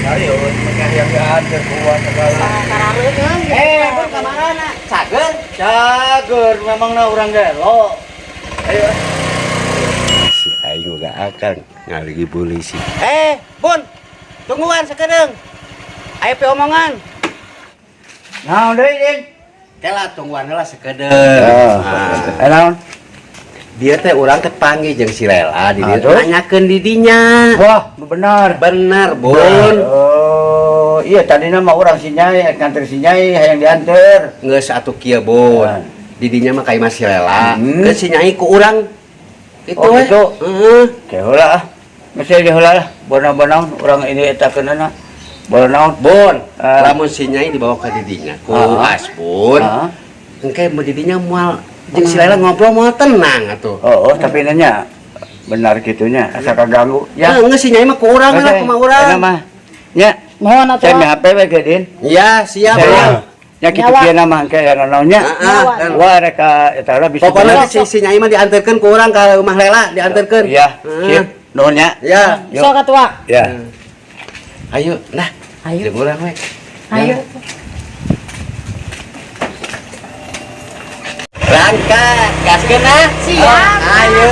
Ayo, mekah yang diantar kuat segala. Karareuneun gitu. Eh, Bun kamarana? Cager. Cager memang na urang gelo. Ayo. Si aing udah akan ngaligi polisi. Eh, Bun. Tungguan sakedeung. Aya pe omongan. Naon deui, Din? Kela tungguan heula sakedeung. Ah. Eh naon? Dia teh urang teh panggil jeung si Lela di dieu Aduh. nanyakeun di dinya. Wah, benar. Bener, Bun. Oh, iya tadina mah urang si Nyai, nganter si Nyai hayang dianter. Geus atuh kieu, Bun. Ah. Di dinya mah ka imah si Lela. Hmm. Geus si Nyai ku urang. Itu Oh, we. gitu. Heeh. Ke heula ah. Mesti di heula lah. Bona-bona urang ini eta keunana. Bona naon? Bun, Ah. lamun si Nyai dibawa ka didinya ku Ah. Asbun. Ah. Engke mun di dinya moal jeung si Lela ngobrol moal tenang atuh. Oh, oh, tapi nanya benar gitunya, asa kaganggu. Ya, Ya, geus si Nyai mah ku urang lah, kumaha urang. Enak mah. Nya, Mohon atuh. saya HP we ge, Din. Iya, siap. Saya. Ya kitu Nyawa. kieu mah engke ya naonnya. Heeh. Wah, reka eta lah bisa. Pokoknya si Nyai mah diantarkeun ku urang ka rumah Lela, diantarkeun. Iya, Heeh. sip. Nuhun nya. Ya. Yuk. Sok atuh, ah. Ya. Ayo, nah. Ayo. Jeung urang we. Ayo. Berangkat, gaskeun ah. Siap. Ayo.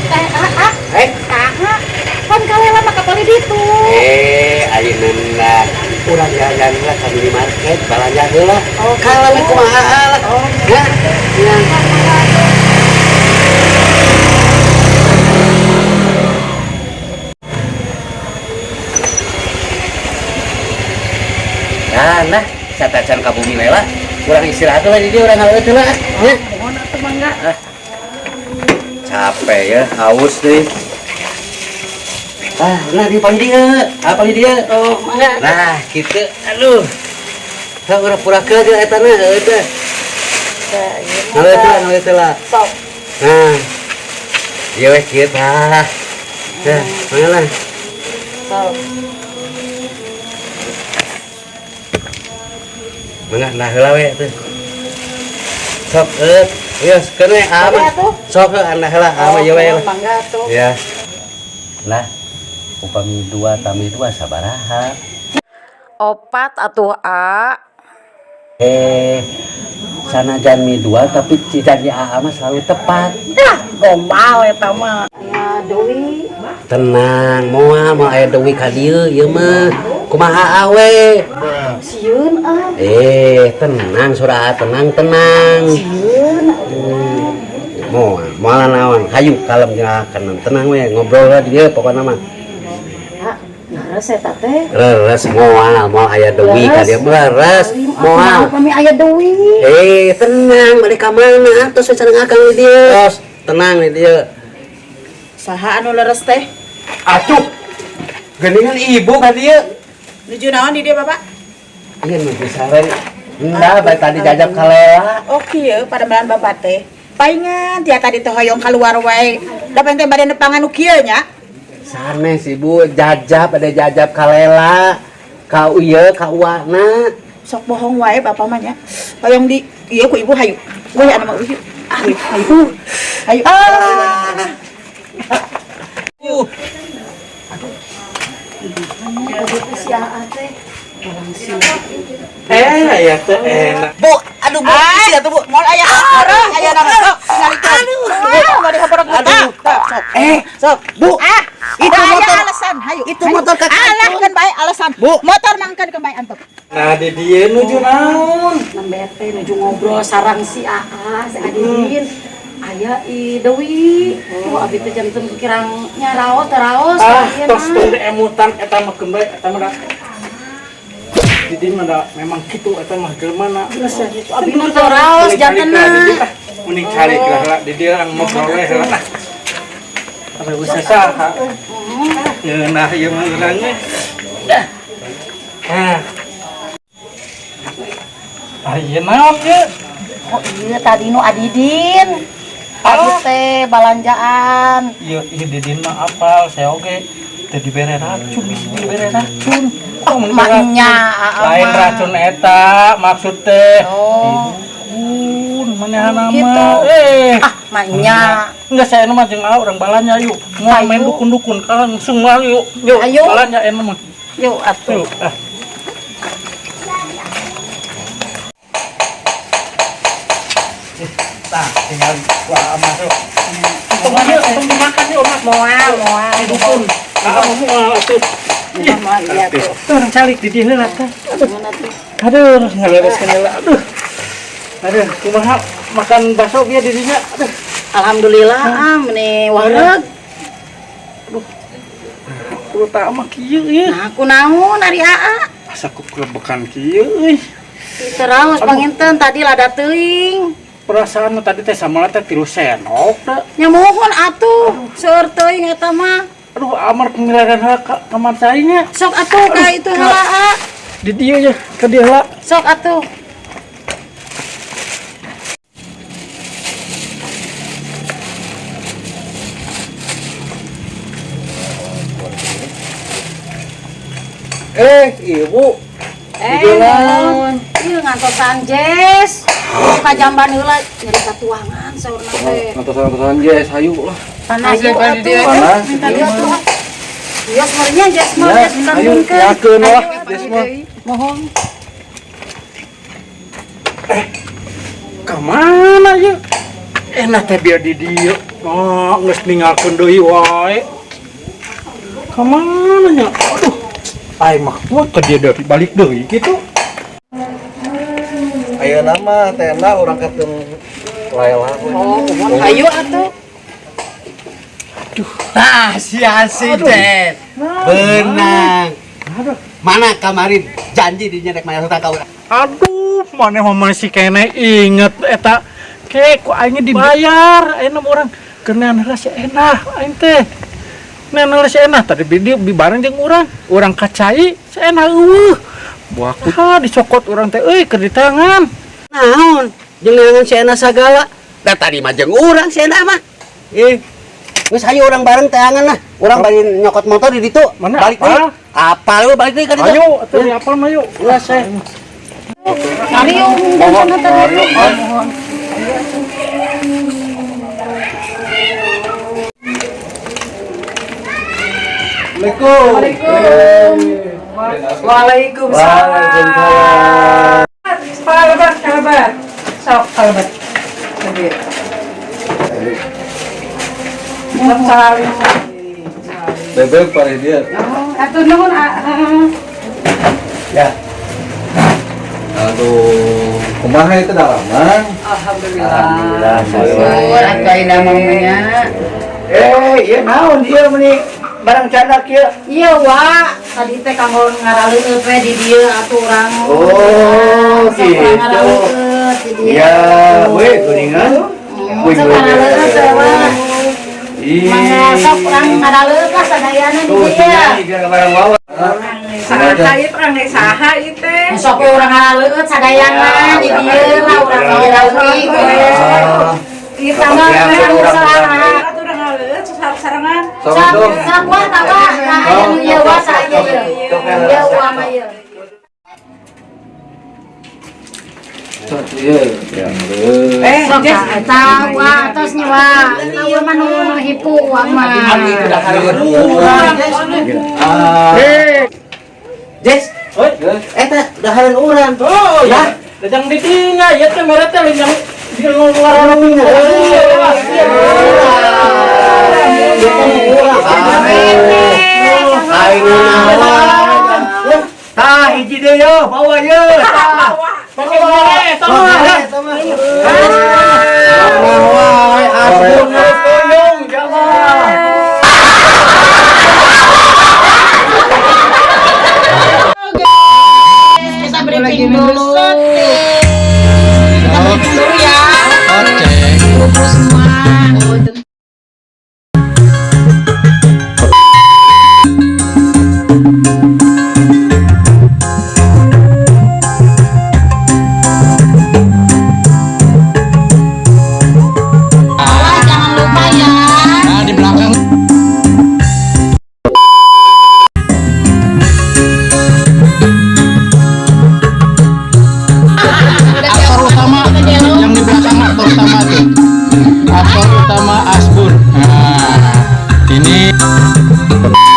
Eh, ah, ah. Eh, Saha? Pan ka Lela mah kapali ditu. eh, ayeuna urang jalan-jalan lah ka minimarket, balanja heula. Oh, Kalau we kumaha lah. Oh, Ya. Ya. Nah, nah, satacan ka bumi Lela. Urang istirahat lah di dieu, urang ngaleut heula. Ya. Mohon atuh mangga. Capek ya, haus deh. Ah, nah di pagi dia, apa di dia? Oh, mangga. Nah, gitu. Aduh. Hah, urang pura-pura ke eta na, heueuh teh. Tah, ieu mah. Ngaleut lah, ngaleut lah. Sok. Nah. Ieu we kieu tah. Tah, mana lah. Sok. Mangga nah heula we teh. Sok eueuh. Ieu keun we Bade ama. atuh. Sok heuh anda heula ama ieu we. Oh, mangga atuh. Ya. Nah, upami 2 tambah 2 sabaraha? Opat atuh, A. Eh, sanajan mi 2 tapi janji AA mah selalu tepat. Dah, gombal eta mah. Ya, Dewi. Tenang, moal moal aya deui ka dieu ieu mah. Kumaha AA we? Sieun ah. Eh, tenang surah, tenang tenang. Sieun. Moal, moal naon? Hayu kalem jeung tenang we ngobrol lah di dieu pokona mah. Ya, leres eta teh. Leres moal, moal aya deui ka dieu leres. Moal. Kami aya deui. Eh, tenang, balik ka mana atuh sareng akang di dieu. Tos, tenang di dieu. Saha anu leres teh? Atuh. Geuningan ibu ka dieu. Nuju naon di dieu Bapak? Iya nuju sareng. Enggak, bae tadi jajab ka Lela. Oh kieu padamelan Bapak teh. Paingan tia tadi teh hoyong kaluar wae. Da teh bade nepangan nu kieu nya. Sanes ibu jajab ada jajab ka Lela. Ka ieu ka uana. Sok bohong wae Bapak mah nya. Hoyong di ieu ku ibu hayu. Weh anu mah ieu. Hayu. Hayu. Hayu. Ah. Si AA teh. Orang sieun. Eh, ya teh enak. Bu, aduh Bu, isi atuh Bu. Moal aya orang aya nama sok ngalikeun. Aduh, bade haporok buta. Sok. Eh, Sok. Bu. Ah, Itu itu motor. Alasan, hayu. Itu motor kakak Alah itu. kan bae alasan. Bu. Motor mangkan ke bae antep. Nah, di dieu nuju naon? Nembe teh nuju ngobrol sareng si AA, si Adin. Aya i Dewi. Tuh abi teh janten kirang nya raos teh raos. Ah, ayeuna. tos tong emutan eta mah keun bae eta mah da. Di dieu mah da memang kitu eta mah jelema na. Geus gitu. Abi mah teu raos jantenna. Mending cari lah lah di dieu ang ngobrol we heula lah. Apa bisa saha? Ngeunah ieu mah urang we. Ah. Ah, ieu naon ieu? Oh iya tadi nu Adidin. Tadi teh balanjaan. Ieu ieu Didin mah apal saya oge teu dibere racun, bisi dibere racun. Oh, mun Maknya AA lain mah. racun eta maksud teh. Oh. Didukun manehana Gitu. mah. Eh, Ah, maknya. Enggak, saya mah jeung urang balanya yuk. Mau main dukun-dukun langsung lah yuk. Yuk, Ayo. Balanya enak mah. Yuk atuh. Yuk. Ah. Tah, tinggal wah masuk. Tong ieu, tong dimakan yuk, Mas. Moal, moal. Dukun. Ah, moal atuh. Moal iya tuh. Tuh urang calik di dieu heula tah. Mana tuh? Aduh, ngalereskeun heula. Aduh. Aduh, kumaha makan bakso bieu di dinya? Aduh. Alhamdulillah ah meni wareg. Kudu tah mah kieu ieu. Nah, kunaon ari aa? Asa ku kelebekan kieu euy. Teraos panginten tadi lada teuing. Perasaan nu tadi teh samala teh 3 senok da. Nya mohon atuh, seueur teuing eta mah. Aduh, amar pengiraran heula ka kamar cainya. Sok atuh ka itu heula aa. Di dieu ya, ka dieu heula. Sok atuh. Ibu. Nuhun. Ieu ngantosan Jess. Ka jamban heula nyeri katuangan saurna teh. Ngantosan-ngantosan Jess, hayu lah. Panas ya atuh. Panas. Minta dia atuh. Iya sebenarnya Jess mah Ya, Jess ayo, ditanggunkeun. yakeun lah, Jess mah. Mohon. Ka mana ieu? Enak teh biar di dieu. Oh, geus ninggalkeun deui wae. Ka mana nya? Aduh. Aing mah kuat ke dia dari balik deui gitu. Ayeuna mah tenda urang ketemu Laila. Oh, mohon hayu atuh. Tah, si Asin teh. Benang. Mana kemarin janji dinya rek mayar hutang ka urang. Aduh, mana mah masih kene inget eta. Ke ku aing dibayar, ayeuna mah urang keunaan heula si enah aing teh. Nean heula si enah tadi di bareng jeung urang, urang kacai si enah eueuh. Buah ha dicokot urang teh euy keur di tangan. Naon? Jeung neangan si Ena sagala. Da tadi mah jeung urang si Ena mah. Ih. Geus hayu urang bareng teangan lah. Urang bari nyokot motor di ditu. Mana Balik apal? deui. Apal we balik deui ka ditu. Ayo atuh di apal mah yuk. Ulah seh. Mariung jangan tadi. Mohon. Assalamualaikum. Waalaikumsalam. Waalaikumsalam. Kalabat, kalabat. Sok kalabat. Salim. Bebek pare dia. Atuh nuhun aa. Ya. Aduh, kumaha itu dalaman? Alhamdulillah. Alhamdulillah. Syukur atuh ayeuna mah nya. Ieu naon ieu meuni barang candak ieu? Iya, Wak. Tadi teh kanggo ngaraleueut we di dieu atuh urang. Oh, Sok urang gitu. ngaraleueut di dieu. Ya, we geuningan. Sok ngaraleueut we, Wak. Ih. Mangga sok urang ngaraleueut lah sadayana di Tuh, dieu. tinggal di barang wawa. Saha ieu tukang deui saha ieu teh? Sok we urang ngaraleueut sadayana di dieu lah urang ngaraleueut we. Ieu Mangga Urang- urang saha. Atuh urang ngaleueut sasarangan. Sok sok wah tah wah. Nah, aya nu ieu wah saha ieu. Ieu wah mah ieu. Iya. Eh, Sok Jess. tah eta wah atos nya wah. Eta wah mah nu hipu wah mah. Jess, Oi. eta dahareun urang. Oh, ya. Dajang di dinya ieu teh mere teh lain yang di luar. Aing naon? Tah hiji deui yo, bawa ye. Tah. Pakai mere eta mah. Wae asbun. Toyong jangan. Kita briefing dulu. Kita briefing dulu ya. Oke. Kumpul semua. Wah, jangan lupa ya. Nah, di belakang. Amin.